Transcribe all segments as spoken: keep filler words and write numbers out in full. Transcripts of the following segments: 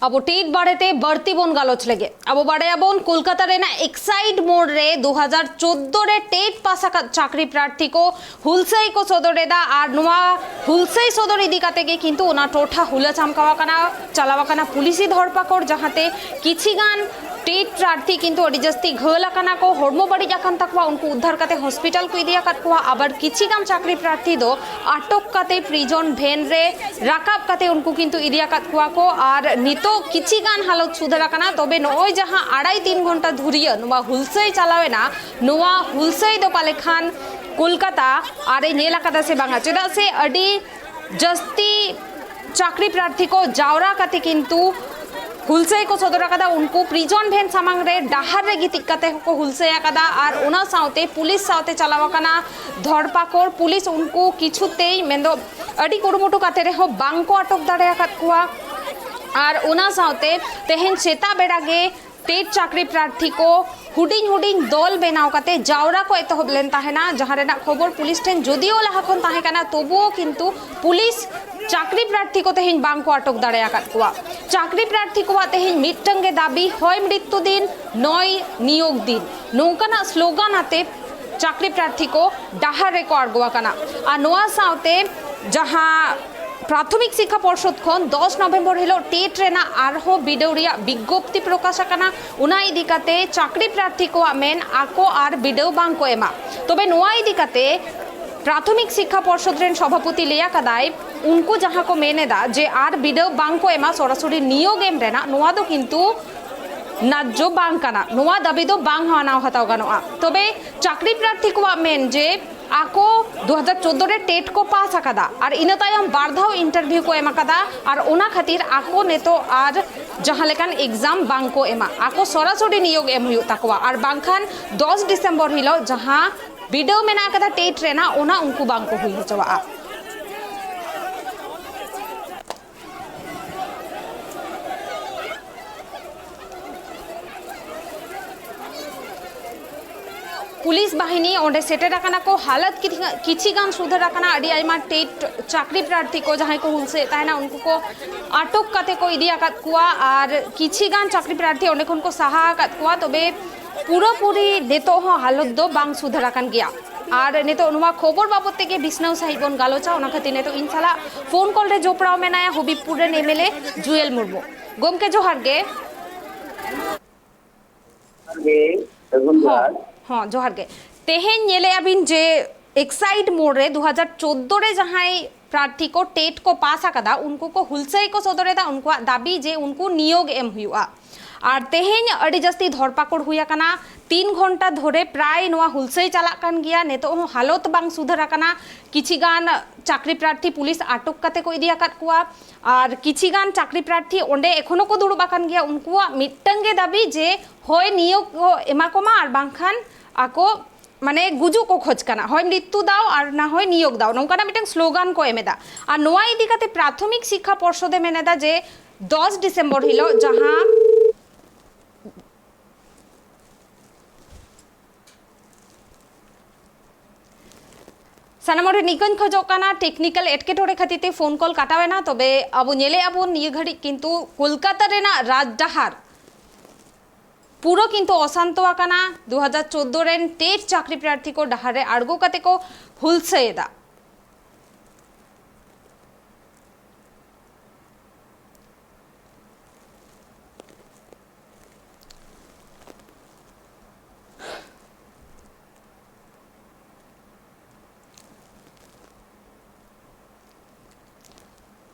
ᱟᱵᱚ ᱴᱮᱴ ᱵᱟᱨᱮᱛᱮ ᱵᱟᱹᱲᱛᱤ ᱵᱚᱱ ᱜᱟᱞᱚᱪ ᱞᱮᱜᱮ᱾ ᱟᱵᱚ ᱵᱟᱲᱟᱭᱟᱵᱚᱱ, ᱠᱳᱞᱠᱟᱛᱟ ᱨᱮᱱᱟᱜ ᱮᱠᱥᱟᱭᱤᱰ ᱢᱳᱲ ᱨᱮ ᱫᱩ ᱦᱟᱡᱟᱨ ᱪᱳᱫᱽᱫᱳ ᱨᱮ ᱴᱮᱴ ᱯᱟᱥ ᱟᱠᱟᱫ ᱪᱟᱹᱠᱨᱤ ᱯᱨᱟᱨᱛᱷᱤ ᱠᱚ ᱦᱩᱞᱥᱟᱹᱭ ᱠᱚ ᱥᱚᱫᱚᱨ ᱮᱫᱟ᱾ ᱟᱨ ᱱᱚᱣᱟ ᱦᱩᱞᱥᱟᱹᱭ ᱥᱚᱫᱚᱨ ᱤᱫᱤ ᱠᱟᱛᱮ ᱜᱮ ᱠᱤᱱᱛᱩ ᱚᱱᱟ ᱴᱚᱴᱷᱟ ᱦᱩᱞᱟᱹ ᱪᱟᱢᱠᱟᱣ ᱟᱠᱟᱱᱟ, ᱪᱟᱞᱟᱣ ᱟᱠᱟᱱᱟ ᱯᱩᱞᱤᱥᱤ ᱫᱷᱚᱨᱯᱟᱠᱚᱲ, ᱡᱟᱦᱟᱸᱛᱮ ᱠᱤᱪᱷᱤ ᱜᱟᱱ ᱴᱮᱴ ᱯᱨᱟᱨᱛᱷᱤ ᱠᱤᱱᱛᱩ ᱟᱹᱰᱤ ᱡᱟᱹᱥᱛᱤ ᱜᱷᱟᱹᱞ ᱟᱠᱟᱱᱟ ᱠᱚ, ᱦᱚᱲᱢᱚ ᱵᱟᱹᱲᱤᱡ ᱟᱠᱟᱱ ᱛᱟᱠᱚᱣᱟ, ᱩᱱᱠᱩ ᱩᱫᱽᱫᱷᱟᱨ ᱠᱟᱛᱮ ᱦᱚᱥᱯᱤᱴᱟᱞ ᱠᱚ ᱤᱫᱤ ᱟᱠᱟᱫ ᱠᱚᱣᱟ᱾ ᱟᱵᱟᱨ ᱠᱤᱪᱷᱤ ᱜᱟᱱ ᱪᱟᱹᱠᱨᱤ ᱯᱨᱟᱨᱛᱷᱤ ᱫᱚ ᱟᱴᱚᱠ ᱠᱟᱛᱮ ᱯᱨᱤᱡᱚᱱ ᱵᱷᱮᱱ ᱨᱮ ᱨᱟᱠᱟᱵ ᱠᱟᱛᱮ ᱩᱱᱠᱩ ᱠᱤᱱᱛᱩ ᱤᱫᱤ ᱟᱠᱟᱫ ᱠᱚᱣᱟ ᱠᱚ᱾ ᱟᱨ ᱱᱤᱛᱚᱜ ᱠᱤᱪᱷᱤ ᱜᱟᱱ ᱦᱟᱞᱚᱛ ᱥᱩᱫᱷᱟᱹᱨ ᱟᱠᱟᱱᱟ᱾ ᱛᱚᱵᱮ ᱱᱚᱜᱼᱚᱭ ᱡᱟᱦᱟᱸ ᱟᱲᱟᱭ ᱛᱤᱱ ᱜᱷᱚᱱᱴᱟ ᱫᱷᱩᱨᱤᱭᱟᱹ ᱱᱚᱣᱟ ᱦᱩᱞᱥᱟᱹᱭ ᱪᱟᱞᱟᱣᱮᱱᱟ, ᱱᱚᱣᱟ ᱦᱩᱞᱥᱟᱹᱭ ᱫᱚ ᱯᱟᱞᱮ ᱠᱷᱟᱱ ᱠᱳᱞᱠᱟᱛᱟ ᱟᱨᱮ ᱧᱮᱞ ᱟᱠᱟᱫᱟ ᱥᱮ ᱵᱟᱝᱟ, ᱪᱮᱫᱟᱜ ᱥᱮ ᱟᱹᱰᱤ ᱡᱟᱹᱥᱛᱤ ᱪᱟᱹᱠᱨᱤ ᱯᱨᱟᱨᱛᱷᱤ ᱠᱚ ᱡᱟᱣᱨᱟ ᱠᱟᱛᱮ ᱠᱤᱱᱛᱩ ᱦᱩᱞᱥᱟᱹᱭ ᱠᱚ ᱥᱚᱫᱚᱨ ᱟᱠᱟᱫᱟ᱾ ᱩᱱᱠᱩ ᱯᱨᱤᱡᱚᱱ ᱵᱷᱮᱱ ᱥᱟᱢᱟᱝ ᱨᱮ ᱰᱟᱦᱟᱨ ᱨᱮ ᱜᱤᱛᱤᱡ ᱠᱟᱛᱮ ᱦᱚᱸᱠᱚ ᱦᱩᱞᱥᱟᱹᱭ ᱟᱠᱟᱫᱟ᱾ ᱟᱨ ᱚᱱᱟ ᱥᱟᱶᱛᱮ ᱯᱩᱞᱤᱥ ᱥᱟᱶᱛᱮ ᱪᱟᱞᱟᱣ ᱟᱠᱟᱱᱟ ᱫᱷᱚᱨᱯᱟᱠᱚᱲ ᱯᱩᱞᱤᱥ᱾ ᱩᱱᱠᱩ ᱠᱤᱪᱷᱩ ᱛᱮᱭ, ᱢᱮᱱᱫᱚ ᱟᱹᱰᱤ ᱠᱩᱨᱩᱢᱩᱴᱩ ᱠᱟᱛᱮ ᱨᱮᱦᱚᱸ ᱵᱟᱝ ᱠᱚ ᱟᱴᱚᱠ ᱫᱟᱲᱮ ᱟᱠᱟᱫ ᱠᱚᱣᱟ᱾ ᱟᱨ ᱚᱱᱟ ᱥᱟᱶᱛᱮ ᱛᱮᱦᱮᱧ ᱥᱮᱛᱟᱜ ᱵᱮᱲᱟ ᱜᱮ ᱴᱮᱴ ᱪᱟᱹᱠᱨᱤ ᱯᱨᱟᱨᱛᱷᱤ ᱠᱚ ᱦᱩᱰᱤᱧ ᱦᱩᱰᱤᱧ ᱫᱚᱞ ᱵᱮᱱᱟᱣ ᱠᱟᱛᱮ ᱡᱟᱣᱨᱟ ᱠᱚ ᱮᱛᱚᱦᱚᱵ ᱞᱮᱱ ᱛᱟᱦᱮᱱᱟ, ᱡᱟᱦᱟᱸ ᱨᱮᱱᱟᱜ ᱠᱷᱚᱵᱚᱨ ᱯᱩᱞᱤᱥ ᱴᱷᱮᱱ ᱡᱩᱫᱤᱭᱳ ᱞᱟᱦᱟ ᱠᱷᱚᱱ ᱛᱟᱦᱮᱸ ᱠᱟᱱᱟ, ᱛᱚᱵᱩᱣᱳ ᱠᱤᱱᱛᱩ ᱯᱩᱞᱤᱥ ᱪᱟᱹᱠᱨᱤ ᱯᱨᱟᱨᱛᱷᱤ ᱠᱚ ᱛᱮᱦᱮᱧ ᱵᱟᱝ ᱠᱚ ᱟᱴᱚᱠ ᱫᱟᱲᱮ ᱟᱠᱟᱫ ᱠᱚᱣᱟ᱾ ᱪᱟᱹᱠᱨᱤ ᱯᱨᱟᱨᱛᱷᱤ ᱠᱚᱣᱟᱜ ᱛᱮᱦᱮᱧ ᱢᱤᱫᱴᱟᱝ ᱜᱮ ᱫᱟᱹᱵᱤ, ᱦᱚᱭ ᱢᱨᱤᱛᱛᱩ ᱫᱤᱱ, ᱱᱚᱭ ᱱᱤᱭᱳᱜᱽ ᱫᱤᱱ, ᱱᱚᱝᱠᱟᱱᱟᱜ ᱥᱞᱳᱜᱟᱱ ᱟᱛᱮ ᱪᱟᱹᱠᱨᱤ ᱯᱨᱟᱨᱛᱷᱤ ᱠᱚ ᱰᱟᱦᱟᱨ ᱨᱮᱠᱚ ᱟᱬᱜᱚ ᱟᱠᱟᱱᱟ᱾ ᱟᱨ ᱱᱚᱣᱟ ᱥᱟᱶᱛᱮ ᱡᱟᱦᱟᱸ ᱯᱨᱟᱛᱷᱚᱢᱤᱠ ᱥᱤᱠᱠᱷᱟ ᱯᱚᱨᱥᱚᱫ ᱠᱷᱚᱱ ᱫᱚᱥ ᱱᱚᱵᱷᱮᱢᱵᱚᱨ ᱦᱤᱞᱳᱜ ᱴᱮᱴ ᱨᱮᱱᱟᱜ ᱟᱨᱦᱚᱸ ᱵᱤᱰᱟᱹᱣ ᱨᱮᱭᱟᱜ ᱵᱤᱜᱽᱜᱚᱯᱛᱤ ᱯᱨᱚᱠᱟᱥ ᱟᱠᱟᱱᱟ, ᱚᱱᱟ ᱤᱫᱤ ᱠᱟᱛᱮ ᱪᱟᱹᱠᱨᱤ ᱯᱨᱟᱨᱛᱷᱤ ᱠᱚᱣᱟᱜ ᱢᱮᱱ, ᱟᱠᱚ ᱟᱨ ᱵᱤᱰᱟᱹᱣ ᱵᱟᱝ ᱠᱚ ᱮᱢᱟ᱾ ᱛᱚᱵᱮ ᱱᱚᱣᱟ ᱤᱫᱤ ᱠᱟᱛᱮ ᱯᱨᱟᱛᱷᱚᱢᱤᱠ ᱥᱤᱠᱠᱷᱟ ᱯᱚᱨᱥᱚᱫ ᱨᱮᱱ ᱥᱚᱵᱷᱟᱯᱚᱛᱤ ᱞᱟᱹᱭ ᱟᱠᱟᱫᱟᱭ, ᱩᱱᱠᱩ ᱡᱟᱦᱟᱸ ᱠᱚ ᱢᱮᱱ ᱮᱫᱟ ᱡᱮ ᱟᱨ ᱵᱤᱰᱟᱹᱣ ᱵᱟᱝ ᱠᱚ ᱮᱢᱟ, ᱥᱚᱨᱟᱥᱚᱨᱤ ᱱᱤᱭᱳᱜ ᱮᱢ ᱨᱮᱱᱟᱜ, ᱱᱚᱣᱟ ᱫᱚ ᱠᱤᱱᱛᱩ ᱱᱟᱡᱽᱡᱚ ᱵᱟᱝ ᱠᱟᱱᱟ᱾ ᱱᱚᱣᱟ ᱫᱟᱹᱵᱤ ᱫᱚ ᱵᱟᱝ ᱢᱟᱱᱟᱣ ᱦᱟᱛᱟᱣ ᱜᱟᱱᱚᱜᱼᱟ᱾ ᱛᱚᱵᱮ ᱪᱟᱹᱠᱨᱤ ᱯᱨᱟᱨᱛᱷᱤ ᱠᱚᱣᱟᱜ ᱢᱮᱱ ᱡᱮ ᱟᱠᱚ ᱫᱩ ᱦᱟᱡᱟᱨ ᱪᱳᱫᱽᱫᱳ ᱨᱮ ᱴᱮᱴ ᱠᱚ ᱯᱟᱥ ᱟᱠᱟᱫᱟ ᱟᱨ ᱤᱱᱟᱹ ᱛᱟᱭᱚᱢ ᱵᱟᱨ ᱫᱷᱟᱣ ᱤᱱᱴᱟᱨᱵᱷᱤᱭᱩ ᱠᱚ ᱮᱢ ᱟᱠᱟᱫᱟ, ᱟᱨ ᱚᱱᱟ ᱠᱷᱟᱹᱛᱤᱨ ᱟᱠᱚ ᱱᱤᱛᱚᱜ ᱟᱨ ᱡᱟᱦᱟᱸ ᱞᱮᱠᱟᱱ ᱮᱠᱡᱟᱢ ᱵᱟᱝ ᱠᱚ ᱮᱢᱟ, ᱟᱠᱚ ᱥᱚᱨᱟᱥᱚᱨᱤ ᱱᱤᱭᱳᱜ ᱮᱢ ᱦᱩᱭᱩᱜ ᱛᱟᱠᱚᱣᱟ, ᱟᱨ ᱵᱟᱝᱠᱷᱟᱱ ᱫᱚᱥ ᱰᱤᱥᱮᱢᱵᱚᱨ ᱦᱤᱞᱳᱜ ᱡᱟᱦᱟᱸ ᱵᱤᱰᱟᱹᱣ ᱢᱮᱱᱟᱜ ᱟᱠᱟᱫᱟ ᱴᱮᱴ ᱨᱮᱱᱟᱜ, ᱚᱱᱟ ᱩᱱᱠᱩ ᱵᱟᱝ ᱠᱚ ᱦᱩᱭ ᱦᱚᱪᱚᱣᱟᱜᱼᱟ᱾ ᱯᱩᱞᱤᱥ ᱵᱟᱦᱤᱱᱤ ᱚᱸᱰᱮ ᱥᱮᱴᱮᱨ ᱟᱠᱟᱱᱟ ᱠᱚ᱾ ᱦᱟᱞᱚᱛ ᱠᱤᱪᱷᱤ, ᱠᱤᱪᱷᱤ ᱜᱟᱱ ᱥᱩᱫᱷᱟᱹᱨ ᱟᱠᱟᱱᱟ᱾ ᱟᱹᱰᱤ ᱟᱭᱢᱟ ᱴᱮᱴ ᱪᱟᱹᱠᱨᱤ ᱯᱨᱟᱨᱛᱷᱤ ᱠᱚ, ᱡᱟᱦᱟᱸᱭ ᱠᱚ ᱦᱩᱞᱥᱟᱹᱭᱮᱫ ᱛᱟᱦᱮᱱᱟ, ᱩᱱᱠᱩ ᱠᱚ ᱟᱴᱚᱠ ᱠᱟᱛᱮ ᱠᱚ ᱤᱫᱤ ᱟᱠᱟᱫ ᱠᱚᱣᱟ᱾ ᱟᱨ ᱠᱤᱪᱷᱤ ᱜᱟᱱ ᱪᱟᱹᱠᱨᱤ ᱯᱨᱟᱨᱛᱷᱤ ᱚᱸᱰᱮ ᱠᱷᱚᱱ ᱠᱚ ᱥᱟᱦᱟ ᱟᱠᱟᱫ ᱠᱚᱣᱟ᱾ ᱛᱚᱵᱮ ᱯᱩᱨᱟᱹᱯᱩᱨᱤ ᱱᱤᱛᱚᱜ ᱦᱚᱸ ᱦᱟᱞᱚᱛ ᱫᱚ ᱵᱟᱝ ᱥᱩᱫᱷᱟᱹᱨ ᱟᱠᱟᱱ ᱜᱮᱭᱟ᱾ ᱟᱨ ᱱᱤᱛᱚᱜ ᱱᱚᱣᱟ ᱠᱷᱚᱵᱚᱨ ᱵᱟᱵᱚᱫ ᱛᱮᱜᱮ ᱵᱤᱥᱱᱟᱹᱣ ᱥᱟᱺᱦᱤᱡ ᱵᱚᱱ ᱜᱟᱞᱚᱪᱟ᱾ ᱚᱱᱟ ᱠᱷᱟᱹᱛᱤᱨ ᱱᱤᱛᱚᱜ ᱤᱧ ᱥᱟᱞᱟᱜ ᱯᱷᱳᱱ ᱠᱚᱞ ᱨᱮ ᱡᱚᱯᱲᱟᱣ ᱢᱮᱱᱟᱭᱟ ᱦᱚᱵᱤᱵᱽᱯᱩᱨ ᱨᱮᱱ ᱮᱢᱮᱞᱮ ᱡᱩᱭᱮᱞ ᱢᱩᱨᱢᱩ᱾ ᱜᱚᱢᱠᱮ, ᱡᱚᱦᱟᱨ ᱜᱮ᱾ ᱜᱮ, ᱥᱟᱹᱜᱩᱱ ᱦᱚᱸ, ᱡᱚᱦᱟᱨ᱾ ᱦᱚᱸ, ᱡᱚᱦᱟᱨ ᱜᱮ᱾ ᱛᱮᱦᱮᱧ ᱧᱮᱞᱮᱜᱼᱟ ᱵᱤᱱ ᱡᱮ ᱮᱠᱥᱟᱭᱤᱰ ᱢᱳᱲ ᱨᱮ ᱫᱩ ᱦᱟᱡᱟᱨ ᱪᱳᱫᱽᱫᱳ ᱨᱮ ᱡᱟᱦᱟᱸᱭ ᱯᱨᱟᱨᱛᱷᱤ ᱠᱚ ᱴᱮᱴ ᱠᱚ ᱯᱟᱥ ᱟᱠᱟᱫᱟ, ᱩᱱᱠᱩ ᱠᱚ ᱦᱩᱞᱥᱟᱹᱭ ᱠᱚ ᱥᱚᱫᱚᱨ ᱮᱫᱟ, ᱩᱱᱠᱩᱣᱟᱜ ᱫᱟᱹᱵᱤ ᱡᱮ ᱩᱱᱠᱩ ᱱᱤᱭᱳᱜᱽ ᱮᱢ ᱦᱩᱭᱩᱜᱼᱟ᱾ ᱟᱨ ᱛᱮᱦᱮᱧ ᱟᱹᱰᱤ ᱡᱟᱹᱥᱛᱤ ᱫᱷᱚᱨᱯᱟᱠᱚᱲ ᱦᱩᱭ ᱟᱠᱟᱱᱟ᱾ ᱛᱤᱱ ᱜᱷᱚᱱᱴᱟ ᱫᱷᱚᱨᱮ ᱯᱨᱟᱭ ᱱᱚᱣᱟ ᱦᱩᱞᱥᱟᱹᱭ ᱪᱟᱞᱟᱜ ᱠᱟᱱ ᱜᱮᱭᱟ, ᱱᱤᱛᱚᱜ ᱦᱚᱸ ᱦᱟᱞᱚᱛ ᱵᱟᱝ ᱥᱩᱫᱷᱟᱹᱨ ᱟᱠᱟᱱᱟ᱾ ᱠᱤᱪᱷᱤ ᱜᱟᱱ ᱪᱟᱹᱠᱨᱤ ᱯᱨᱟᱨᱛᱷᱤ ᱯᱩᱞᱤᱥ ᱟᱴᱚᱠ ᱠᱟᱛᱮ ᱠᱚ ᱤᱫᱤ ᱟᱠᱟᱫ ᱠᱚᱣᱟ᱾ ᱟᱨ ᱠᱤᱪᱷᱤ ᱜᱟᱱ ᱪᱟᱹᱠᱨᱤ ᱯᱨᱟᱨᱛᱷᱤ ᱚᱸᱰᱮ ᱮᱠᱷᱚᱱᱳ ᱠᱚ ᱫᱩᱲᱩᱵ ᱟᱠᱟᱱ ᱜᱮᱭᱟ᱾ ᱩᱱᱠᱩᱣᱟᱜ ᱢᱤᱫᱴᱟᱝ ᱜᱮ ᱫᱟᱹᱵᱤ ᱡᱮ ᱦᱚᱭ ᱱᱤᱭᱳᱜᱽ ᱠᱚ ᱮᱢᱟ ᱠᱚᱢᱟ, ᱟᱨ ᱵᱟᱝᱠᱷᱟᱱ ᱟᱠᱚ, ᱢᱟᱱᱮ, ᱜᱩᱡᱩᱜ ᱠᱚ ᱠᱷᱚᱡᱽ ᱠᱟᱱᱟ, ᱦᱚᱭ ᱢᱨᱤᱛᱛᱩ ᱫᱟᱣ ᱟᱨ ᱱᱟ ᱦᱚᱭ ᱱᱤᱭᱳᱜᱽ ᱫᱟᱣ, ᱱᱚᱝᱠᱟᱱᱟᱜ ᱢᱤᱫᱴᱟᱝ ᱥᱞᱳᱜᱟᱱ ᱠᱚ ᱮᱢ ᱮᱫᱟ᱾ ᱟᱨ ᱱᱚᱣᱟ ᱤᱫᱤ ᱠᱟᱛᱮ ᱯᱨᱟᱛᱷᱚᱢᱤᱠ ᱥᱤᱠᱠᱷᱟ ᱯᱚᱨᱥᱚᱫ ᱮ ᱢᱮᱱ ᱮᱫᱟ ᱡᱮ ᱫᱚᱥ ᱰᱤᱥᱮᱢᱵᱚᱨ ᱦᱤᱞᱳᱜ ᱡᱟᱦᱟᱸ ᱥᱟᱱᱟᱢ ᱦᱚᱲ ᱴᱷᱮᱱ ᱤᱠᱟᱹᱧ ᱠᱷᱚᱡᱚᱜ ᱠᱟᱱᱟ, ᱴᱮᱠᱱᱤᱠᱮᱞ ᱮᱴᱠᱮᱴᱚᱬᱮ ᱠᱷᱟᱹᱛᱤᱨ ᱛᱮ ᱯᱷᱳᱱ ᱠᱚᱞ ᱠᱟᱴᱟᱣ ᱮᱱᱟ᱾ ᱛᱚᱵᱮ ᱟᱵᱚ ᱧᱮᱞᱮᱜᱼᱟ ᱵᱚᱱ ᱱᱤᱭᱟᱹ ᱜᱷᱟᱹᱲᱤᱡ ᱠᱤᱱᱛᱩ ᱠᱳᱞᱠᱟᱛᱟ ᱨᱮᱱᱟᱜ ᱨᱟᱡᱽᱰᱟᱦᱟᱨ ᱯᱩᱨᱟᱹ ᱠᱤᱱᱛᱩ ᱚᱥᱟᱱᱛᱚ ᱟᱠᱟᱱᱟ᱾ ᱫᱩ ᱦᱟᱡᱟᱨ ᱪᱳᱫᱽᱫᱳ ᱨᱮᱱ ᱴᱮᱴ ᱪᱟᱹᱠᱨᱤ ᱯᱨᱟᱨᱛᱷᱤ ᱠᱚ ᱰᱟᱦᱟᱨ ᱨᱮ ᱟᱬᱜᱚ ᱠᱟᱛᱮ ᱠᱚ ᱦᱩᱞᱥᱟᱹᱭ ᱮᱫᱟ᱾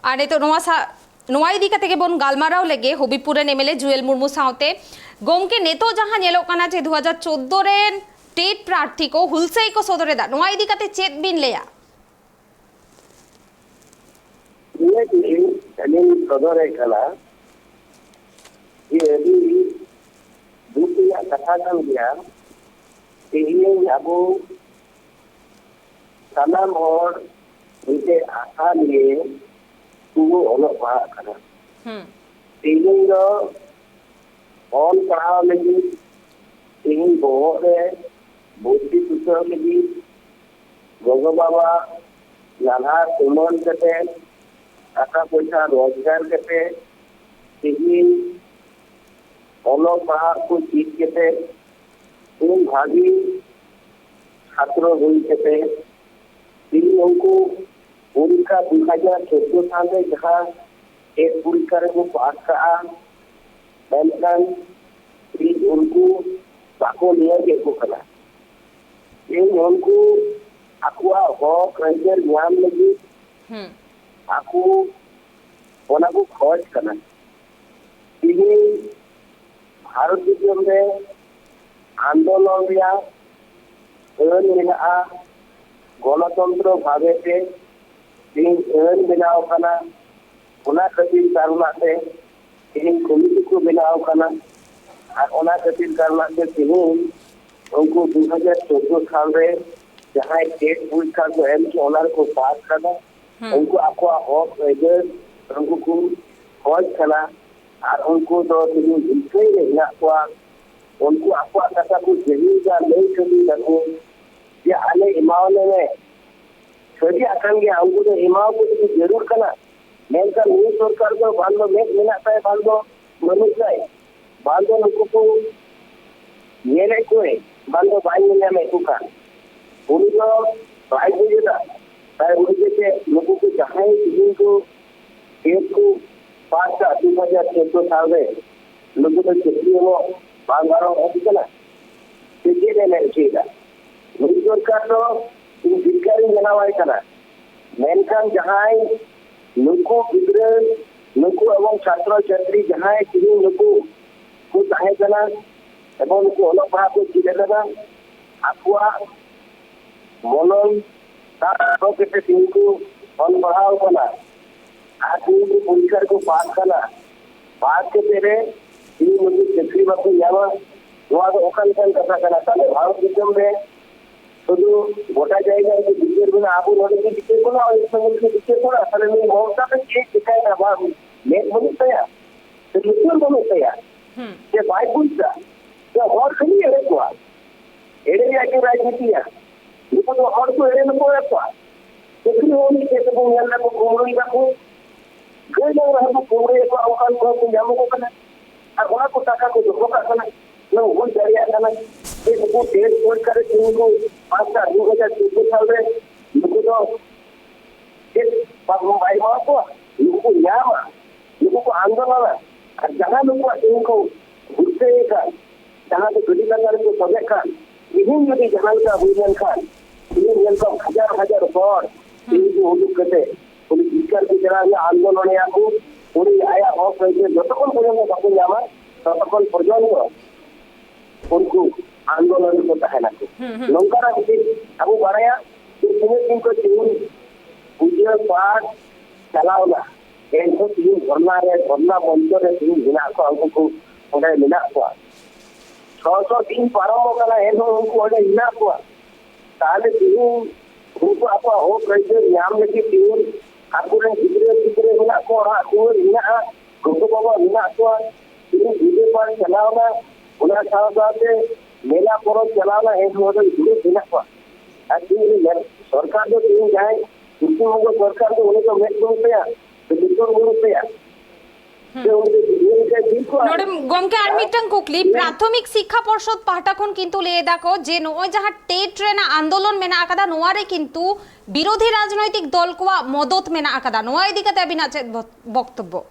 ᱟᱨ ᱱᱤᱛᱚᱜ ᱱᱚᱣᱟ ᱥᱟ-, ᱱᱚᱣᱟ ᱤᱫᱤ ᱠᱟᱛᱮ ᱜᱮᱵᱚᱱ ᱜᱟᱞᱢᱟᱨᱟᱣ ᱞᱮᱜᱮ ᱦᱚᱵᱤᱵᱽᱯᱩᱨ ᱨᱮᱱ ᱮᱢᱮᱞᱮ ᱡᱩᱭᱮᱞ ᱢᱩᱨᱢᱩ ᱥᱟᱶᱛᱮ᱾ ᱜᱚᱢᱠᱮ, ᱱᱤᱛᱚᱜ ᱡᱟᱦᱟᱸ ᱧᱮᱞᱚᱜ ᱠᱟᱱᱟ ᱡᱮ ᱫᱩ ᱦᱟᱡᱟᱨ ᱪᱳᱫᱽᱫᱳ ᱨᱮᱱ ᱴᱮᱴ ᱯᱨᱟᱨᱛᱷᱤ ᱠᱚ ᱦᱩᱞᱥᱟᱹᱭ ᱠᱚ ᱥᱚᱫᱚᱨ ᱮᱫᱟ, ᱱᱚᱣᱟ ᱤᱫᱤ ᱠᱟᱛᱮ ᱪᱮᱫ ᱵᱤᱱ ᱞᱟᱹᱭᱟ? ᱱᱤᱭᱟᱹ ᱜᱮ ᱟᱹᱞᱤᱧ ᱥᱚᱫᱚᱨᱮᱫ ᱠᱟᱱᱟ ᱡᱮ ᱟᱹᱰᱤ ᱫᱩᱠ ᱨᱮᱭᱟᱜ ᱠᱟᱛᱷᱟ ᱠᱟᱱ ᱜᱮᱭᱟ᱾ ᱛᱮᱦᱮᱧ ᱟᱵᱚ ᱥᱟᱱᱟᱢ ᱦᱚᱲ ᱢᱤᱫᱴᱮᱡ ᱟᱥᱟ ᱱᱤᱭᱮ ᱠᱚ ᱚᱞᱚᱜ ᱯᱟᱲᱦᱟᱜ ᱠᱟᱱᱟ᱾ ᱦᱩᱸ᱾ ᱛᱮᱦᱮᱧ ᱫᱚ ᱚᱞ ᱯᱟᱲᱦᱟᱣ ᱞᱟᱹᱜᱤᱫ ᱛᱮᱦᱮᱧ ᱵᱚᱦᱚᱜ ᱨᱮ ᱵᱷᱚᱨᱛᱤ ᱯᱩᱥᱟᱹᱣ ᱞᱟᱹᱜᱤᱫ ᱜᱚᱜᱚ ᱵᱟᱵᱟ ᱱᱟᱞᱦᱟ ᱛᱩᱢᱟᱹᱞ ᱠᱟᱛᱮ, ᱴᱟᱠᱟ ᱯᱚᱭᱥᱟ ᱨᱳᱡᱽᱜᱟᱨ ᱠᱟᱛᱮ, ᱛᱮᱦᱮᱧ ᱚᱞᱚᱜ ᱯᱟᱲᱦᱟᱜ ᱠᱚ ᱪᱮᱫ ᱠᱟᱛᱮ, ᱛᱮᱦᱮᱧ ᱵᱷᱟᱹᱜᱤ ᱪᱷᱟᱛᱨᱚ ᱦᱩᱭ ᱠᱟᱛᱮ, ᱛᱮᱦᱮᱧ ᱩᱱᱠᱩ ᱯᱚᱨᱤᱠᱠᱷᱟ ᱫᱩ ᱦᱟᱡᱟᱨ ᱪᱳᱫᱽᱫᱳ ᱥᱟᱞ ᱨᱮ ᱡᱟᱦᱟᱸ ᱴᱮᱴ ᱯᱚᱨᱤᱠᱠᱷᱟ ᱨᱮᱠᱚ ᱯᱟᱥ ᱠᱟᱜᱼᱟ, ᱢᱮᱱᱠᱷᱟᱱ ᱛᱮᱦᱮᱧ ᱩᱱᱠᱩ ᱵᱟᱠᱚ ᱱᱤᱭᱳᱜᱮᱫ ᱠᱚ ᱠᱟᱱᱟ᱾ ᱛᱮᱦᱮᱧ ᱩᱱᱠᱩ ᱟᱠᱚᱣᱟᱜ ᱦᱚᱠ ᱟᱹᱭᱫᱟᱹᱨ ᱧᱟᱢ ᱞᱟᱹᱜᱤᱫ ᱦᱩᱸ᱾ ᱟᱠᱚ ᱚᱱᱟ ᱠᱚ ᱠᱷᱚᱡᱽ ᱠᱟᱱᱟ᱾ ᱛᱮᱦᱮᱧ ᱵᱷᱟᱨᱚᱛ ᱫᱤᱥᱚᱢ ᱨᱮ ᱟᱱᱫᱳᱞᱚᱱ ᱨᱮᱭᱟᱜ ᱟᱹᱱ ᱢᱮᱱᱟᱜᱼᱟ, ᱜᱚᱱᱚᱛᱚᱱᱛᱨᱚ ᱵᱷᱟᱵᱮ ᱛᱮ ᱛᱮᱦᱮᱧ ᱟᱹᱱ ᱵᱮᱱᱟᱣ ᱠᱟᱱᱟ᱾ ᱚᱱᱟ ᱠᱷᱟᱹᱛᱤᱨ ᱠᱟᱨᱚᱱᱟᱜ ᱛᱮ ᱛᱮᱦᱮᱧ ᱠᱚᱢᱤᱴᱤ ᱠᱚ ᱵᱮᱱᱟᱣ ᱠᱟᱱᱟ᱾ ᱟᱨ ᱚᱱᱟ ᱠᱷᱟᱹᱛᱤᱨ ᱠᱟᱨᱚᱱᱟᱜ ᱛᱮ ᱛᱮᱦᱮᱧ ᱩᱱᱠᱩ ᱫᱩ ᱦᱟᱡᱟᱨ ᱪᱳᱫᱽᱫᱳ ᱥᱟᱞ ᱨᱮ ᱡᱟᱦᱟᱸᱭ ᱴᱮᱴ ᱯᱚᱨᱤᱠᱠᱷᱟ ᱠᱚ ᱮᱢ ᱠᱮᱫ, ᱚᱱᱟ ᱨᱮᱠᱚ ᱯᱟᱥ ᱠᱟᱫᱟ᱾ ᱦᱩᱸ᱾ ᱩᱱᱠᱩ ᱟᱠᱚᱣᱟᱜ ᱦᱚᱠ ᱟᱹᱭᱫᱟᱹᱨ ᱩᱱᱠᱩ ᱠᱚ ᱠᱷᱚᱡᱽ ᱠᱟᱱᱟ᱾ ᱟᱨ ᱩᱱᱠᱩ ᱫᱚ ᱛᱮᱦᱮᱧ ᱦᱤᱝᱥᱟᱹ ᱨᱮ ᱦᱮᱱᱟᱜ ᱠᱚᱣᱟ᱾ ᱩᱱᱠᱩ ᱟᱠᱚᱣᱟᱜ ᱠᱟᱛᱷᱟ ᱠᱚ ᱡᱟᱹᱦᱤᱨ ᱫᱟ, ᱞᱟᱹᱭ ᱥᱟᱹᱨᱤ ᱫᱟᱠᱚ ᱡᱮ ᱟᱞᱮ ᱮᱢᱟᱣᱟᱞᱮ ᱢᱮ᱾ ᱥᱟᱹᱨᱤᱭᱟᱜ ᱠᱟᱱ ᱜᱮᱭᱟ, ᱩᱱᱠᱩ ᱫᱚ ᱮᱢᱟᱣᱟᱠᱚ ᱞᱟᱹᱜᱤᱫ ᱡᱟᱹᱨᱩᱲ ᱠᱟᱱᱟ᱾ ᱢᱮᱱᱠᱷᱟᱱ ᱱᱩᱭ ᱥᱚᱨᱠᱟᱨ ᱫᱚ ᱵᱟᱝ ᱫᱚ ᱢᱮᱫ ᱢᱮᱱᱟᱜ ᱛᱟᱭ, ᱵᱟᱝ ᱫᱚ ᱵᱟᱹᱱᱩᱜ ᱛᱟᱭ, ᱵᱟᱝ ᱫᱚ ᱱᱩᱠᱩ ᱠᱚ ᱧᱮᱞᱮᱫ ᱠᱚᱣᱟᱭ, ᱵᱟᱝ ᱫᱚ ᱵᱟᱭ ᱧᱮᱞ ᱧᱟᱢᱮᱫ ᱠᱚ ᱠᱟᱱ᱾ ᱩᱱᱤ ᱫᱚ ᱵᱟᱭ ᱵᱩᱡᱽ ᱮᱫᱟ᱾ ᱛᱟᱭ ᱩᱱᱤ ᱫᱚ ᱪᱮᱫ, ᱱᱩᱠᱩ ᱠᱚ ᱡᱟᱦᱟᱸᱭ ᱛᱤᱦᱤᱧ ᱠᱚ ᱠᱮᱥ ᱠᱚ ᱯᱟᱥ ᱠᱟᱜ ᱫᱩ ᱦᱟᱡᱟᱨ ᱪᱳᱫᱽᱫᱳ ᱥᱟᱞ ᱨᱮ, ᱱᱩᱠᱩ ᱫᱚ ᱪᱟᱹᱠᱨᱤ ᱮᱢᱚᱜ ᱵᱟᱝ ᱜᱟᱱᱚᱜ ᱟᱠᱚ ᱠᱟᱱᱟ᱾ ᱥᱮ ᱪᱮᱫ ᱮ ᱢᱮᱱ ᱦᱚᱪᱚᱭᱮᱫᱟ? ᱱᱩᱭ ᱥᱚᱨᱠᱟᱨ ᱫᱚ ᱤᱧ ᱵᱷᱤᱠᱟᱨᱤᱧ ᱵᱮᱱᱟᱣᱟᱭ ᱠᱟᱱᱟ, ᱢᱮᱱᱠᱷᱟᱱ ᱡᱟᱦᱟᱸᱭ ᱱᱩᱠᱩ ᱜᱤᱫᱽᱨᱟᱹ, ᱱᱩᱠᱩ ᱮᱵᱚᱝ ᱪᱷᱟᱛᱨᱚ ᱪᱷᱟᱛᱨᱤ ᱡᱟᱦᱟᱸᱭ ᱛᱮᱦᱮᱧ ᱱᱩᱠᱩ ᱠᱚ ᱛᱟᱦᱮᱸ ᱠᱟᱱᱟ ᱮᱵᱚᱝ ᱱᱩᱠᱩ ᱚᱞᱚᱜ ᱯᱟᱲᱦᱟᱜ ᱠᱚ ᱪᱮᱫ ᱟᱠᱟᱫᱟ, ᱟᱠᱚᱣᱟᱜ ᱢᱚᱱᱚᱞ ᱫᱟᱜ ᱠᱚ ᱠᱟᱛᱮ ᱛᱮᱦᱮᱧ ᱠᱚ ᱚᱞ ᱯᱟᱲᱦᱟᱣ ᱠᱟᱱᱟ᱾ ᱟᱨ ᱛᱮᱦᱮᱧ ᱠᱚ ᱯᱚᱨᱤᱠᱠᱷᱟ ᱨᱮᱠᱚ ᱯᱟᱥ ᱠᱟᱱᱟ᱾ ᱯᱟᱥ ᱠᱟᱛᱮ ᱨᱮ ᱛᱮᱦᱮᱧ ᱱᱩᱠᱩ ᱪᱟᱹᱠᱨᱤ ᱵᱟᱠᱚ ᱧᱟᱢᱟ᱾ ᱱᱚᱣᱟ ᱫᱚ ᱚᱠᱟ ᱞᱮᱠᱟᱱ ᱠᱟᱛᱷᱟ ᱠᱟᱱᱟ? ᱛᱟᱦᱞᱮ ᱵᱷᱟᱨᱚᱛ ᱫᱤᱥᱚᱢ ᱨᱮ ᱥᱩᱫᱷᱩ ᱜᱚᱴᱟ ᱡᱟᱭᱜᱟ ᱨᱮᱜᱮ ᱵᱤᱪᱟᱹᱨ ᱢᱮᱱᱟᱜᱼᱟ, ᱟᱵᱚ ᱱᱚᱰᱮ ᱜᱮ ᱵᱤᱪᱟᱹᱨ ᱢᱮᱱᱟᱜᱼᱟ, ᱚᱱᱟ ᱫᱤᱥᱚᱢ ᱨᱮᱜᱮ ᱵᱤᱪᱟᱹᱨ ᱢᱮᱱᱟᱜᱼᱟ᱾ ᱛᱟᱦᱞᱮ ᱱᱩᱭ ᱢᱚᱢᱚᱛᱟ ᱫᱚ ᱪᱮᱫ ᱪᱤᱠᱟᱹᱭᱮᱫᱟ? ᱵᱟᱝ, ᱢᱮᱫ ᱵᱟᱹᱱᱩᱜ ᱛᱟᱭᱟ, ᱥᱮ ᱞᱩᱛᱩᱨ ᱵᱟᱹᱱᱩᱜ ᱛᱟᱭᱟ, ᱦᱩᱸ᱾ ᱥᱮ ᱵᱟᱭ ᱵᱩᱡᱽ ᱫᱟ? ᱥᱮ ᱦᱚᱲ ᱠᱷᱟᱹᱞᱤ ᱮᱲᱮ ᱠᱚᱣᱟ? ᱮᱲᱮᱭᱟᱜ ᱜᱮ ᱨᱟᱡᱽᱱᱤᱛᱤᱭᱟ᱾ ᱱᱩᱠᱩ ᱫᱚ ᱦᱚᱲ ᱠᱚ ᱮᱲᱮ ᱞᱚᱠᱚᱭᱮᱫ ᱠᱚᱣᱟ᱾ ᱪᱟᱹᱠᱨᱤ ᱦᱚᱸ ᱢᱤᱫ ᱪᱮᱫ ᱛᱮᱵᱚᱱ ᱧᱮᱞ ᱫᱟᱠᱚ, ᱠᱩᱢᱵᱽᱲᱩᱭ ᱫᱟᱠᱚ᱾ ᱜᱟᱹᱭ ᱰᱟᱝᱨᱟ ᱦᱚᱸᱠᱚ ᱠᱩᱢᱵᱽᱲᱩᱭᱮᱫ ᱠᱚᱣᱟ, ᱚᱱᱠᱟᱱ ᱠᱚᱦᱚᱸ ᱠᱚ ᱧᱟᱢᱚᱜ ᱠᱟᱱᱟ᱾ ᱟᱨ ᱚᱱᱟ ᱠᱚ ᱴᱟᱠᱟ ᱠᱚ ᱫᱚᱦᱚ ᱠᱟᱜ ᱠᱟᱱᱟ᱾ ᱚᱱᱟ ᱦᱩᱭ ᱫᱟᱲᱮᱭᱟᱜ ᱠᱟᱱᱟ ᱡᱮ ᱱᱩᱠᱩ ᱫᱮᱥ ᱥᱚᱨᱠᱟᱨ ᱨᱮ ᱛᱤᱸᱜᱩ ᱯᱟᱸᱪ ᱥᱟᱞ ᱫᱩ ᱦᱟᱡᱟᱨ ᱪᱳᱫᱽᱫᱳ ᱥᱟᱞ ᱨᱮ ᱱᱩᱠᱩ ᱫᱚ ᱪᱮᱫ ᱵᱟᱭ ᱮᱢᱟ ᱠᱚᱣᱟ? ᱱᱩᱠᱩ ᱠᱚ ᱧᱟᱢᱟ, ᱱᱩᱠᱩ ᱠᱚ ᱟᱱᱫᱳᱞᱚᱱᱟ᱾ ᱟᱨ ᱡᱟᱦᱟᱸ ᱱᱩᱠᱩᱣᱟᱜ ᱛᱮᱦᱮᱧ ᱠᱚ ᱜᱩᱥᱟᱹᱭ ᱟᱠᱟᱱ, ᱡᱟᱦᱟᱸ ᱫᱚ ᱜᱟᱹᱰᱤ ᱞᱟᱜᱟ ᱨᱮᱠᱚ ᱥᱚᱡᱷᱮᱜ ᱠᱟᱱ, ᱛᱮᱦᱮᱧ ᱡᱩᱫᱤ ᱡᱟᱦᱟᱸ ᱞᱮᱠᱟ ᱦᱩᱭ ᱞᱮᱱᱠᱷᱟᱱ, ᱛᱮᱦᱮᱧ ᱧᱮᱞ ᱠᱚᱢ ᱦᱟᱡᱟᱨ ᱦᱟᱡᱟᱨ ᱦᱚᱲ ᱛᱮᱦᱮᱧ ᱠᱚ ᱩᱰᱩᱠ ᱠᱟᱛᱮ ᱩᱱᱤ ᱵᱤᱪᱟᱨ ᱠᱚ ᱪᱟᱞᱟᱣ ᱮᱱᱟ, ᱟᱱᱫᱳᱞᱚᱱᱮᱭᱟ ᱠᱚ, ᱩᱱᱤ ᱟᱭᱟᱜ ᱦᱚᱠ ᱟᱹᱭᱫᱟᱹᱨ ᱡᱚᱛᱚᱠᱷᱚᱱ ᱯᱚᱨᱡᱚᱱᱛᱚ ᱵᱟᱠᱚ ᱧᱟᱢᱟ, ᱛᱚᱛᱚᱠᱷᱚᱱ ᱯᱚᱨᱡᱚᱱᱛᱚ ᱩᱱᱠᱩ ᱟᱱᱫᱳᱞᱚᱱ ᱨᱮᱠᱚ ᱛᱟᱦᱮᱱᱟᱠᱚ᱾ ᱦᱩᱸ, ᱦᱩᱸ᱾ ᱱᱚᱝᱠᱟᱱᱟᱜ ᱡᱩᱫᱤ ᱟᱵᱚ ᱵᱟᱲᱟᱭᱟ ᱡᱮ ᱛᱤᱱᱟᱹᱜ ᱫᱤᱱ ᱠᱚ ᱛᱤᱸᱜᱩᱱ ᱯᱩᱡᱟᱹ ᱯᱟᱴ ᱪᱟᱞᱟᱣᱱᱟ, ᱮᱱᱦᱚᱸ ᱛᱤᱦᱤᱧ ᱫᱷᱚᱨᱱᱟ ᱨᱮ, ᱫᱷᱚᱨᱱᱟ ᱢᱚᱧᱪᱚ ᱨᱮ ᱛᱤᱦᱤᱧ ᱢᱮᱱᱟᱜ ᱠᱚᱣᱟ, ᱩᱱᱠᱩ ᱠᱚ ᱚᱸᱰᱮ ᱢᱮᱱᱟᱜ ᱠᱚᱣᱟ᱾ ᱪᱷᱚ ᱥᱚ ᱫᱤᱱ ᱯᱟᱨᱚᱢᱚᱜ ᱠᱟᱱᱟ, ᱮᱱᱦᱚᱸ ᱩᱱᱠᱩ ᱚᱸᱰᱮ ᱢᱮᱱᱟᱜ ᱠᱚᱣᱟ᱾ ᱛᱟᱦᱞᱮ ᱛᱤᱦᱤᱧ ᱩᱱᱠᱩ ᱟᱠᱚᱣᱟᱜ ᱦᱚᱠ ᱟᱹᱭᱫᱟᱹᱨ ᱧᱟᱢ ᱞᱟᱹᱜᱤᱫ ᱛᱤᱦᱤᱧ ᱟᱠᱚᱨᱮᱱ ᱜᱤᱫᱽᱨᱟᱹ ᱯᱤᱫᱽᱨᱟᱹ ᱢᱮᱱᱟᱜ ᱠᱚᱣᱟ, ᱚᱲᱟᱜ ᱫᱩᱣᱟᱹᱨ ᱢᱮᱱᱟᱜᱼᱟ, ᱜᱚᱜᱚ ᱵᱟᱵᱟ ᱢᱮᱱᱟᱜ ᱠᱚᱣᱟ, ᱛᱤᱦᱤᱧ ᱯᱩᱡᱟᱹ ᱯᱟᱴ ᱪᱟᱞᱟᱣᱱᱟ, ᱚᱱᱟ ᱥᱟᱶ ᱥᱟᱶᱛᱮ ᱢᱮᱞᱟ ᱯᱚᱨᱚᱵᱽ ᱪᱟᱞᱟᱣᱱᱟ, ᱮᱱ ᱨᱮᱦᱚᱸ ᱫᱩᱲᱩᱵ ᱢᱮᱱᱟᱜ ᱠᱚᱣᱟ᱾ ᱟᱨ ᱛᱤᱦᱤᱧ ᱥᱚᱨᱠᱟᱨ ᱫᱚ ᱛᱤᱦᱤᱧ ᱡᱟᱦᱟᱸᱭ ᱯᱚᱥᱪᱤᱢ ᱵᱚᱝᱜᱚ ᱥᱚᱨᱠᱟᱨ ᱫᱚ ᱩᱱᱤ ᱫᱚ ᱢᱮᱫ ᱵᱟᱹᱱᱩᱜ ᱛᱟᱭᱟ, ᱥᱮ ᱞᱩᱛᱩᱨ ᱵᱟᱹᱱᱩᱜ ᱛᱟᱭᱟ᱾ ᱦᱩᱸ᱾ ᱥᱮ ᱩᱱᱤ ᱫᱚ ᱵᱩᱡᱷᱟᱹᱣ ᱞᱮᱠᱟᱭ ᱵᱤᱨ ᱠᱚᱣᱟ᱾ ᱱᱚᱰᱮ ᱜᱚᱢᱠᱮ ᱟᱨ ᱢᱤᱫᱴᱟᱝ ᱠᱩᱠᱞᱤ, ᱦᱮᱸ᱾ ᱯᱨᱟᱛᱷᱚᱢᱤᱠ ᱥᱤᱠᱠᱷᱟ ᱯᱚᱨᱥᱚᱫ ᱯᱟᱦᱴᱟ ᱠᱷᱚᱱ ᱠᱤᱱᱛᱩ ᱞᱟᱹᱭ ᱮᱫᱟ ᱠᱚ ᱡᱮ ᱱᱚᱜᱼᱚᱭ ᱡᱟᱦᱟᱸ ᱴᱮᱴ ᱨᱮᱱᱟᱜ ᱟᱱᱫᱳᱞᱚᱱ ᱢᱮᱱᱟᱜ ᱟᱠᱟᱫᱟ, ᱱᱚᱣᱟ ᱨᱮ ᱠᱤᱱᱛᱩ ᱵᱤᱨᱳᱫᱷᱤ ᱨᱟᱡᱽᱱᱳᱭᱛᱤᱠ ᱫᱚᱞ ᱠᱚᱣᱟᱜ ᱢᱚᱫᱚᱛ ᱢᱮᱱᱟᱜ ᱟᱠᱟᱫᱟ᱾ ᱱᱚᱣᱟ ᱤᱫᱤ ᱠᱟᱛᱮ ᱟᱹᱵᱤᱱᱟᱜ ᱪᱮᱫ ᱵᱚ-, ᱵᱚᱠᱛᱚᱵᱵᱚ?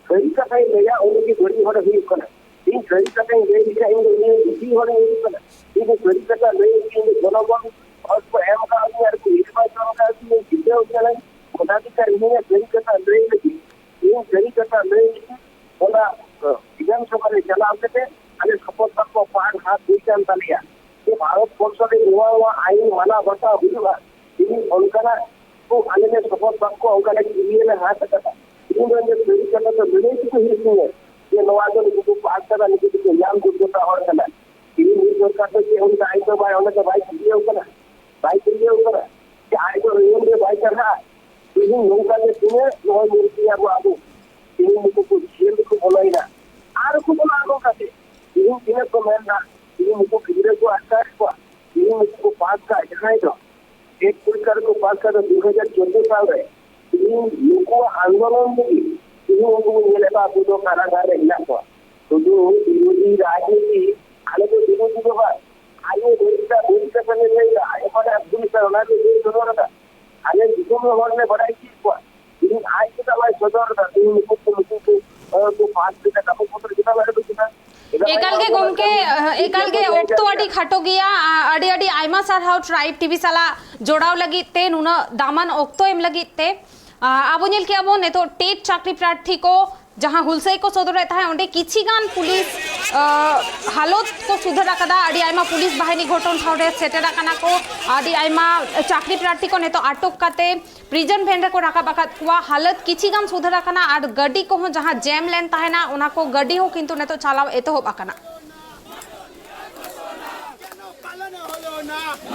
ᱥᱟᱹᱨᱤ ᱠᱟᱛᱷᱟᱧ ᱞᱟᱹᱭᱟ, ᱩᱱᱤ ᱜᱮ ᱵᱟᱹᱲᱤᱡ ᱦᱚᱲᱮ ᱦᱩᱭᱩᱜ ᱠᱟᱱᱟ᱾ ᱤᱧ ᱥᱟᱹᱨᱤ ᱠᱟᱛᱷᱟᱧ ᱞᱟᱹᱭ ᱞᱮᱠᱷᱟᱱ, ᱤᱧ ᱫᱚ ᱩᱱᱤ ᱵᱩᱫᱷᱤ ᱦᱚᱲᱤᱧ ᱦᱩᱭᱩᱜ ᱠᱟᱱᱟ᱾ ᱤᱧ ᱫᱚ ᱥᱟᱹᱨᱤ ᱠᱟᱛᱷᱟ ᱞᱟᱹᱭ ᱞᱮᱠᱷᱟᱱ, ᱤᱧ ᱫᱚ ᱡᱚᱱᱚᱜᱚᱱ ᱦᱚᱲ ᱠᱚ ᱮᱢ ᱟᱠᱟᱫ ᱫᱤᱧᱟ ᱟᱨ ᱠᱚ ᱱᱤᱨᱵᱟᱪᱚᱱ ᱟᱠᱟᱫ ᱫᱤᱧᱟ, ᱡᱤᱛᱟᱹᱣ ᱠᱟᱱᱟᱹᱧ᱾ ᱚᱱᱟ ᱞᱮᱠᱟ ᱤᱧᱟᱹᱜ ᱥᱟᱹᱨᱤ ᱠᱟᱛᱷᱟ ᱞᱟᱹᱭ ᱞᱟᱹᱜᱤᱫ, ᱤᱧ ᱥᱟᱹᱨᱤ ᱠᱟᱛᱷᱟ ᱞᱟᱹᱭ ᱞᱟᱹᱜᱤᱫ ᱚᱱᱟ, ᱟᱸ, ᱵᱤᱫᱷᱟᱱ ᱥᱚᱵᱷᱟ ᱨᱮ ᱪᱟᱞᱟᱣ ᱠᱟᱛᱮ ᱟᱞᱮ ᱥᱚᱯᱚᱫ ᱵᱟᱠᱠᱚ ᱯᱟᱴ ᱦᱟᱛ ᱦᱩᱭ ᱠᱟᱱ ᱛᱟᱞᱮᱭᱟ᱾ ᱡᱮ ᱵᱷᱟᱨᱚᱛ ᱵᱚᱨᱥᱚ ᱨᱮ ᱱᱚᱣᱟ, ᱱᱚᱣᱟ ᱟᱭᱤᱱ ᱢᱟᱱᱟᱣ ᱵᱟᱛᱟᱣ ᱦᱩᱭᱩᱜᱼᱟ᱾ ᱛᱮᱦᱮᱧ ᱚᱱᱠᱟᱱᱟᱜ ᱠᱚ ᱟᱞᱮ ᱞᱮ ᱥᱚᱯᱚᱫ ᱵᱟᱠᱠᱚ, ᱚᱱᱠᱟᱱᱟᱜ ᱠᱤᱨᱤᱭᱟᱹ ᱞᱮ ᱦᱟᱛ ᱟᱠᱟᱫᱟ᱾ ᱛᱮᱦᱮᱧ ᱫᱚ ᱡᱮ ᱥᱟᱹᱨᱤ ᱠᱟᱛᱷᱟ ᱫᱚ ᱞᱟᱹᱞᱟᱹᱭ ᱛᱮᱜᱮ ᱦᱩᱭᱩᱜ ᱛᱤᱧᱟᱹ ᱡᱮ ᱱᱚᱣᱟ ᱫᱚ ᱱᱩᱠᱩ ᱠᱚ ᱯᱟᱥ ᱠᱟᱫᱟ, ᱱᱩᱠᱩ ᱫᱚᱠᱚ ᱧᱟᱢ ᱡᱳᱜᱽᱜᱚᱛᱟ ᱦᱚᱲ ᱠᱟᱱᱟ᱾ ᱛᱮᱦᱮᱧ ᱱᱩᱭ ᱥᱚᱨᱠᱟᱨ ᱫᱚ ᱪᱮᱫ ᱚᱱᱠᱟ ᱟᱭᱤᱱ ᱫᱚ ᱵᱟᱭ, ᱚᱸᱰᱮ ᱫᱚ ᱵᱟᱭ ᱠᱤᱨᱤᱭᱟᱹᱣ ᱠᱟᱱᱟ, ᱵᱟᱭ ᱠᱤᱨᱤᱭᱟᱹᱣ ᱠᱟᱱᱟ᱾ ᱡᱮ ᱟᱡ ᱫᱚ ᱟᱹᱭᱩᱨ ᱨᱮ ᱵᱟᱭ ᱪᱟᱞᱟᱜᱼᱟ᱾ ᱛᱮᱦᱮᱧ ᱱᱚᱝᱠᱟ ᱜᱮ ᱛᱤᱱᱟᱹᱜ ᱱᱚᱜᱼᱚᱭ ᱧᱮᱞ ᱠᱮᱜᱼᱟ ᱵᱚ ᱟᱵᱚ᱾ ᱛᱮᱦᱮᱧ ᱱᱩᱠᱩ ᱠᱚ ᱡᱮᱞ ᱨᱮᱠᱚ ᱵᱚᱞᱚᱭᱮᱱᱟ᱾ ᱟᱨ ᱠᱚ ᱵᱚᱞᱚᱜᱼᱟ ᱱᱚᱝᱠᱟ ᱛᱮ᱾ ᱛᱮᱦᱮᱧ ᱛᱤᱱᱟᱹᱜ ᱠᱚ ᱢᱮᱱ ᱮᱫᱟ, ᱛᱮᱦᱮᱧ ᱱᱩᱠᱩ ᱜᱤᱫᱽᱨᱟᱹ ᱠᱚ ᱟᱴᱠᱟᱣᱮᱫ ᱠᱚᱣᱟ, ᱛᱮᱦᱮᱧ ᱱᱩᱠᱩ ᱠᱚ ᱯᱟᱥ ᱠᱟᱜ ᱡᱟᱦᱟᱸᱭ ᱫᱚ ᱴᱮᱴ ᱯᱚᱨᱤᱠᱠᱷᱟ ᱨᱮᱠᱚ ᱯᱟᱥ ᱠᱟᱜ ᱫᱚ ᱫᱩ ᱦᱟᱡᱟᱨ ᱪᱳᱫᱽᱫᱳ ᱥᱟᱞ ᱨᱮ, ᱛᱮᱦᱮᱧ ᱱᱩᱠᱩᱣᱟᱜ ᱟᱱᱫᱳᱞᱚᱱ ᱞᱟᱹᱜᱤᱫ ᱛᱮᱦᱮᱧ ᱩᱱᱠᱩ ᱵᱚᱱ ᱧᱮᱞᱮᱫ ᱠᱚᱣᱟ ᱟᱵᱚ ᱫᱚ ᱠᱟᱨᱟᱜᱟᱨ ᱨᱮ ᱦᱮᱱᱟᱜ ᱠᱚᱣᱟ᱾ ᱥᱩᱫᱷᱩ ᱵᱤᱨᱳᱫᱷᱤ ᱨᱟᱡᱽᱱᱤᱛᱤ, ᱟᱞᱮ ᱫᱚ ᱵᱤᱨᱳᱫᱷᱤ ᱫᱚ ᱵᱟᱝ, ᱟᱞᱮ ᱵᱟᱹᱲᱤᱡ ᱠᱟᱜ ᱵᱟᱹᱲᱤᱡ ᱠᱟᱛᱷᱟ ᱞᱮ ᱞᱟᱹᱭ ᱮᱫᱟ, ᱟᱭᱢᱟ ᱞᱮ ᱟᱹᱜᱩ ᱞᱮᱫᱟ, ᱚᱱᱟ ᱞᱮ ᱞᱟᱹᱭ ᱥᱚᱫᱚᱨ ᱮᱫᱟ᱾ ᱟᱞᱮ ᱫᱤᱥᱚᱢ ᱨᱮ ᱦᱚᱲ ᱞᱮ ᱵᱟᱲᱟᱭ ᱦᱚᱪᱚᱭᱮᱫ ᱠᱚᱣᱟ, ᱛᱮᱦᱮᱧ ᱟᱡ ᱪᱮᱫᱟᱜ ᱵᱟᱭ ᱥᱚᱫᱚᱨ ᱮᱫᱟ? ᱛᱮᱦᱮᱧ ᱱᱩᱠᱩ ᱠᱚ, ᱱᱩᱠᱩ ᱠᱚ, ᱮ, ᱠᱚ ᱯᱟᱥ ᱞᱮᱫᱟ, ᱠᱟᱜᱚᱡᱽ ᱯᱚᱛᱨᱚ ᱪᱮᱫᱟᱜ ᱵᱟᱭ ᱩᱰᱩᱠ ᱮᱫᱟ? ᱪᱮᱫᱟᱜ ᱵᱟᱭ ᱮᱠᱟᱞ ᱜᱮ ᱯᱟᱥ ᱞᱮᱫᱟ? ᱜᱚᱢᱠᱮ, ᱮᱠᱟᱞ ᱜᱮ ᱱᱩᱠᱩ ᱚᱠᱛᱚ ᱡᱟᱭᱜᱟ ᱟᱹᱰᱤ ᱨᱮ ᱠᱷᱟᱴᱚ ᱜᱮᱭᱟ᱾ ᱟ, ᱟᱹᱰᱤ ᱟᱹᱰᱤ ᱟᱭᱢᱟ ᱥᱟᱨᱦᱟᱣ ᱴᱨᱟᱭᱤᱵᱽ ᱴᱤᱵᱷᱤ ᱥᱟᱞᱟᱜ ᱡᱚᱲᱟᱣ ᱞᱟᱹᱜᱤᱫ ᱛᱮ, ᱱᱩᱱᱟᱹᱜ ᱫᱟᱢᱟᱱ ᱚᱠᱛᱚ ᱮᱢ ᱞᱟᱹᱜᱤᱫ ᱛᱮ᱾ ᱟ, ᱟᱵᱚ ᱧᱮᱞ ᱠᱮᱜᱼᱟ ᱵᱚᱱ ᱱᱤᱛᱚᱜ ᱴᱮᱴ ᱪᱟᱹᱠᱨᱤ ᱯᱨᱟᱨᱛᱷᱤ ᱠᱚ ᱡᱟᱦᱟᱸ ᱦᱩᱞᱥᱟᱹᱭ ᱠᱚ ᱥᱚᱫᱚᱨᱮᱫ ᱛᱟᱦᱮᱸᱫ, ᱚᱸᱰᱮ ᱠᱤᱪᱷᱤ ᱜᱟᱱ ᱯᱩᱞᱤᱥ, ᱟ, ᱦᱟᱞᱚᱛ ᱠᱚ ᱥᱩᱫᱷᱟᱹᱨ ᱟᱠᱟᱫᱟ᱾ ᱟᱹᱰᱤ ᱟᱭᱢᱟ ᱯᱩᱞᱤᱥ ᱵᱟᱦᱤᱱᱤ ᱜᱷᱚᱴᱚᱱ ᱴᱷᱟᱶ ᱨᱮ ᱥᱮᱴᱮᱨ ᱟᱠᱟᱱᱟ ᱠᱚ᱾ ᱟᱹᱰᱤ ᱟᱭᱢᱟ ᱪᱟᱹᱠᱨᱤ ᱯᱨᱟᱨᱛᱷᱤ ᱠᱚ ᱱᱤᱛᱚᱜ ᱟᱴᱚᱠ ᱠᱟᱛᱮ ᱯᱨᱤᱡᱚᱱ ᱵᱷᱮᱱ ᱨᱮᱠᱚ ᱨᱟᱠᱟᱵ ᱟᱠᱟᱫ ᱠᱚᱣᱟ᱾ ᱦᱟᱞᱚᱛ ᱠᱤᱪᱷᱤ ᱜᱟᱱ ᱥᱩᱫᱷᱟᱹᱨ ᱟᱠᱟᱱᱟ ᱟᱨ ᱜᱟᱹᱰᱤ ᱠᱚᱦᱚᱸ ᱡᱟᱦᱟᱸ ᱡᱮᱢ ᱞᱮᱱ ᱛᱟᱦᱮᱱᱟ, ᱚᱱᱟ ᱠᱚ ᱜᱟᱹᱰᱤ ᱦᱚᱸ ᱠᱤᱱᱛᱩ ᱱᱤᱛᱚᱜ ᱪᱟᱞᱟᱣ ᱮᱛᱚᱦᱚᱵ ᱟᱠᱟᱱᱟ᱾